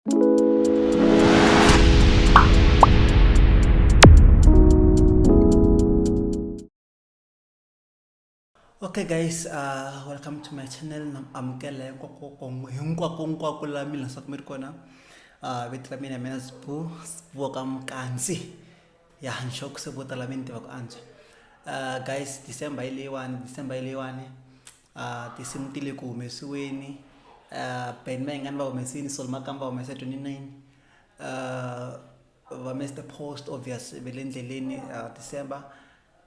Okay guys, welcome to my channel. Na amukela hinkwako hinkwako hinkwako laha mi leswaku mi ri kona. Vito ra mina mina Sbu, Sbu wa ka Mkansi. Ya ni sure ku se vo tala mi ni tiva ku antswa. Guys, December hi leyiwani, December hi leyiwani. Tinsimu ti le ku humesiweni. Benny Mayengani va humesini, Solly Makamba va humese 29. Va Mister Post obvious ve le ndleleni December.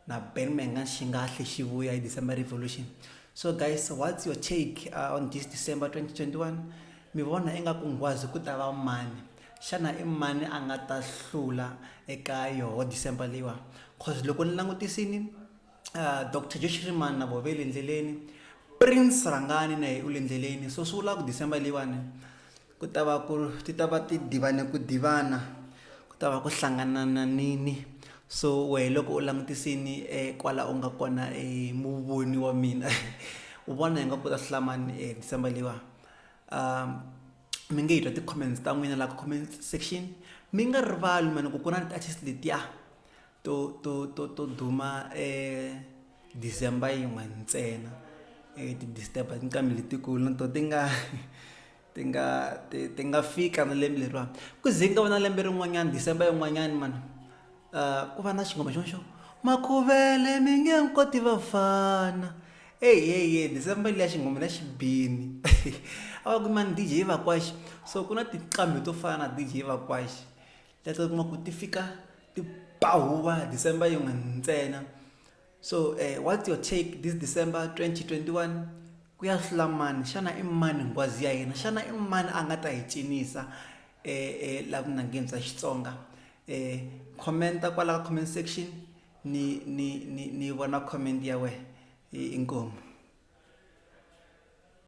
Na Benny Mayengani xi nga hle xi vuya hi December Revolution. So guys, what's your take on this December 2021? Mi vona ingaku nghwazi ku ta va mani? Xana i mani a nga ta hlula eka yoho December leyiwa? Cause loko ni langutisini Doctor Joe Shirimani na voho ve le ndleleni, Prince Rhangani na yehe u le ndleleni so swi vula ku December leyiwani ku ta va ku ti ta va ti divane ku divana ku ta va ku hlanganananini so wehe loko u langutisini kwala u nga kona muvoni wa mina u vona ingaku ku ta hlula mani December leyiwa mi nge hi twa ti-comments ta n'wina la ka comment section mi nga rivali mani ku ku na ti-artist letiya to to to to duma December yin'we ntsena ti-disturb-a tinqambi letikulu na to ti nga ti nga ti ti nga fika na lembe leriwani ku ze nga va na lembe rin'wanyana December yin'wanyana mani ku va na xinghoma xin'wana xo makhuvele mi nge ni koti vafana eyi heyi heyi December liya xinghoma na xi bini a va ku mani D_J Vakwashe so ku na tinqambi to fana na D_J Vakwashe leto u kuma ku ti fika ti ba huwa December yin'we ntsena so what's your take this December 2021 ku ya hlula mani xana i mani nghwazi ya hina xana i mani a nga ta hi cinisa la vunangeni bya Xitsonga comment-a kwala ka comment section ni ni ni ni vona comment ya wena inkomu.